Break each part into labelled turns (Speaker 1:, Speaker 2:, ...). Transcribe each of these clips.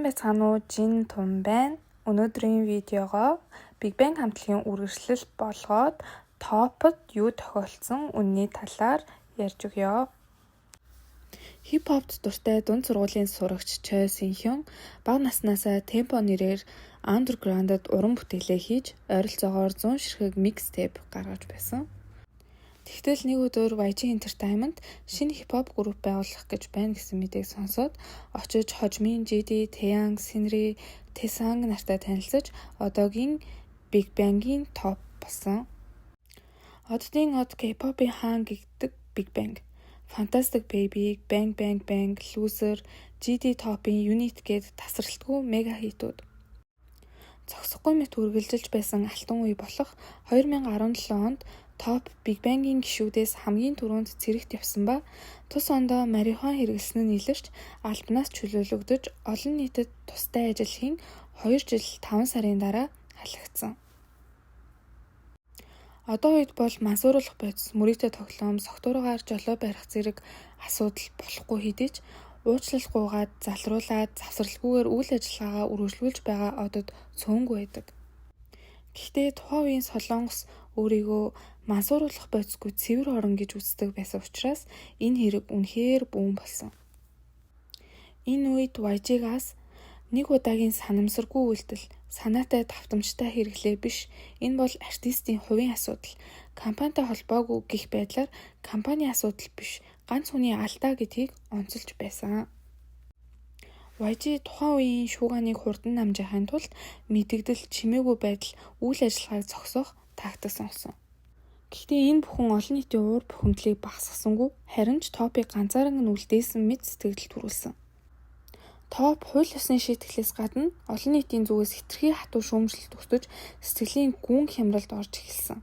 Speaker 1: Сайн байцгаана уу? Жин Тун байна. Өнөөдрийн видеогоо Big Bang хамтлагийн үргэлжлэл болгоод Топ-д юу тохиолдсон үнний талаар ярьж өгье. Хип-хопт дуртай дунд сургуулийн сурагч Чой Син Хюн бага наснаасаа Темпо нэрээр андерграундад уран бүтээлээ хийж ойролцоогоор 100 ширхэг mixtape гаргаж байсан. Тэгтэл нэг өдөр YG Entertainment шинэ хип-хоп групп байгуулах гэж байна гэсэн мэдээг сонсоод очиж Хожмин, GD, Taeyang, Seungri, Taesang нартай танилцаж одоогийн Big Bang-ийн топ болсон. Оддын од K-pop-ийн хаан гэгддэг Big Bang. Fantastic Baby, Bang Bang Bang, Loser, GD Top-ын Unit гээд тасралтгүй мега хитүүд. Зогсохгүй мэт үргэлжилж байсан алтан үе болох 2017 онд Топ Big Bang-ийн гишүүдээс хамгийн түрүүнд цэрэгт явсан ба тус ондоо марихуан хэрэглэсэн нь илэрч албанаас чөлөөлөгдөж олон нийтэд тустай ажил хийн 2 жил 5 сарын дараа халагдсан. Одоо үед бол мансууруулах бодис, мөрийтэй тоглоом, согтуургаар жолоо барих зэрэг асуудал болохгүй хэдий ч уучлал гуйгаад, залруулаад, завсралгүйгээр үйл ажиллагаагаа үргэлжлүүлж байгаа одод цөөнгүй байдаг. Гэхдээ тухайн үеийн Солонгос өөрийгөө мансууруулах бодисгүй цэвэр орон гэж үздэг байсан учраас энэ хэрэг үнэхээр бүүн болсон. Энэ үед YG-гаас нэг удаагийн санамсаргүй үйлдэл, санаатай давтамжтай хэрэглээ биш, энэ бол артистийн хувийн асуудал, компанитай холбоогүй гэх байдлаар компанийн асуудал биш, ганц хүний алдаа гэдгийг онцолж байсан. YG тухайн үеийн шуугааныг хурдан намжаахын тулд мэдэгдэл, чимээгүй байдал, үйл ажиллагааг зогсоох тактик сонгосон. Гэхдээ энэ бүхэн олон нийтийн уур бухимдлыг багасгасангүй, харин ч Топыг ганцааран нь үлдээсэн мэт сэтгэгдэл төрүүлсэн. Топ хууль ёсны шийтгэлээс гадна олон нийтийн зүгээс хэтэрхий хатуу шүүмжлэлт өстөж сэтгэлийн гүн хямралд орж эхэлсэн.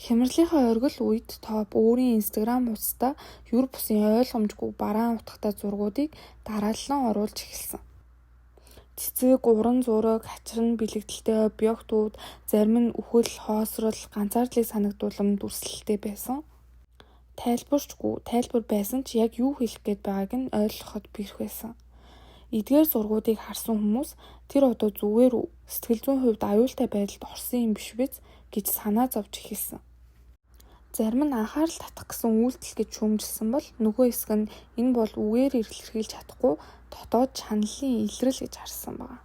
Speaker 1: Хямралынхаа оргил үед Топ өөрийн Instagram хуудасдаа ер бусын ойлгомжгүй бараан утгатай зургуудыг дараалан оруулж эхэлсэн. Цэцэг, уран зураг, хачиран бэлэгдэлтэй объектууд, зарим нь үхэл, хоосрол, ганцаардлыг санагдуулан дүрслэлтэй байсан. Тайлбарчгүй, тайлбар байсан ч яг юу хэлэх гээд байгааг нь ойлгоход бэрх байсан. Эдгээр зургуудыг харсан хүмүүс тэр одоо зүгээр үү, сэтгэл зүйн хувьд аюултай байдалд орсон юм биш биз гэж санаа зовж эхэлсэн. Зарим нь анхаарал татах гэсэн үйлдэл гэж шүүмжилсэн бол нөгөө хэсэг нь энэ бол үгээр илэрхийлж чадахгүй дотоод чаналлын илрэл гэж харсан байна.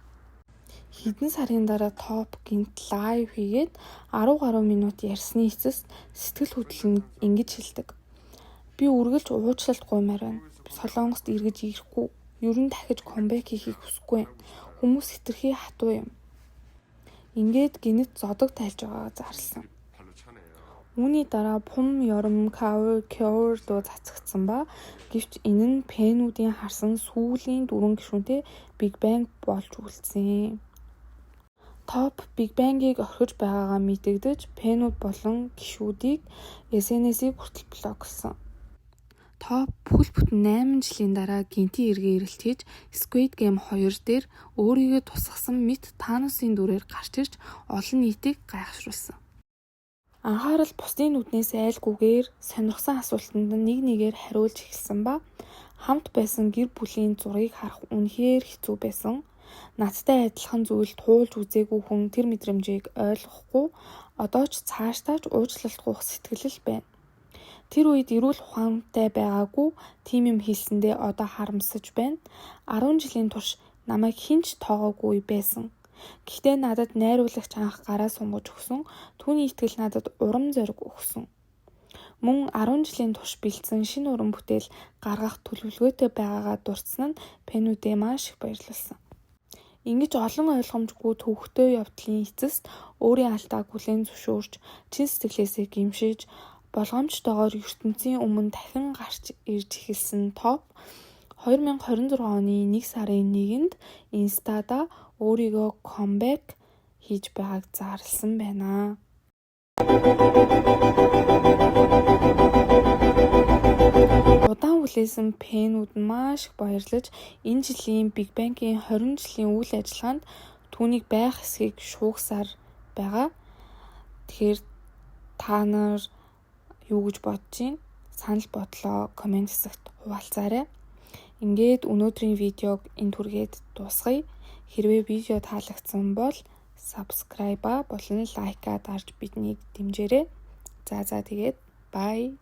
Speaker 1: Хэдэн сарын дараа Топ гэнэт live хийгээд 10 гаруй минут ярьсны эцэст сэтгэл хөдлөл нь ингэж хэлдэг. Би үргэлж уучлалт гуймаар байна. Солонгост эргэж ирэхгүй. Ер нь дахиж comeback хийхийг хүсэхгүй байна. Хүмүүс хэтэрхий хатуу юм. Ингээд гэнэт зодог тайлж байгаагаа зарласан. Үүний дараа Пум Ёром Cover Cure дуу цацагдсан ба гэвч энэ нь фэнүүдийн харсан сүүлийн дөрвөн гишүүнтэй Big Bang болж үлдсэн. Топ Big Bang-ийг орхиж байгаагаа мэдэгдэж фэнүүд болон гишүүдийг SNS-ийг хүртэл блоклсон. Топ бүхэл бүтэн 8 жилийн дараа гэнэтийн эргэн ирэлт хийж Squid Game 2 дээр өөрийгөө тусгасан мэт Таносын дүрээр гарч ирж олон нийтийг гайхашруулсан. Анхаарал бусдын нүднээс айлгүйгээр сонирхсан асуултанд нь нэг нэгээр хариулж эхэлсэн ба хамт байсан гэр бүлийн зургийг харах үнэхээр хэцүү байсан. Надтай адилхан зүйл туулж үзээгүй хүн тэр мэдрэмжийг ойлгохгүй, одоо ч цаашдаа ч уучлалт гуйх сэтгэл л байна. Тэр үед эрүүл ухаантай байгаагүй, тийм юм хэлсэндээ одоо харамсаж байна. 10 жилийн турш намайг хэн ч тоогоогүй байсан. Гэхдээ надад найруулагч анх гараа сунгаж өгсөн, түүний итгэл надад урам зориг өгсөн. Мөн 10 жилийн турш бэлдсэн шинэ уран бүтээл гаргах төлөвлөгөөтэй байгаагаа дурдсан нь фэнүүдээ маш их баярлуулсан. Ингэж олон ойлгомжгүй төвөгтэй явдлын эцэст өөрийн алдааг хүлээн зөвшөөрч, чин сэтгэлээсээ гэмшиж, болгоомжтойгоор ертөнцийн өмнө дахин гарч ирж эхэлсэн Топ 2026 оны 1 сарын 1-нд Инстада өөрийгөө comeback хийж байгааг зарласан байна. Удаан хүлээсэн фэнүүд нь маш их баярлаж, энэ жилийн Big Bang-ийн 20 жилийн үйл ажиллагаанд түүнийг байх эсэхийг шуугсаар байгаа. Тэгэхээр та нар юу гэж бодож байна? Санал бодлоо comment хэсэгт хуваалцаарай. Ингээд өнөөдрийн видеог энд хүргээд дуусгая. Хэрвээ видео таалагдсан бол subscribe болон like-аа дарж биднийг дэмжээрэй. За, тэгээд bye.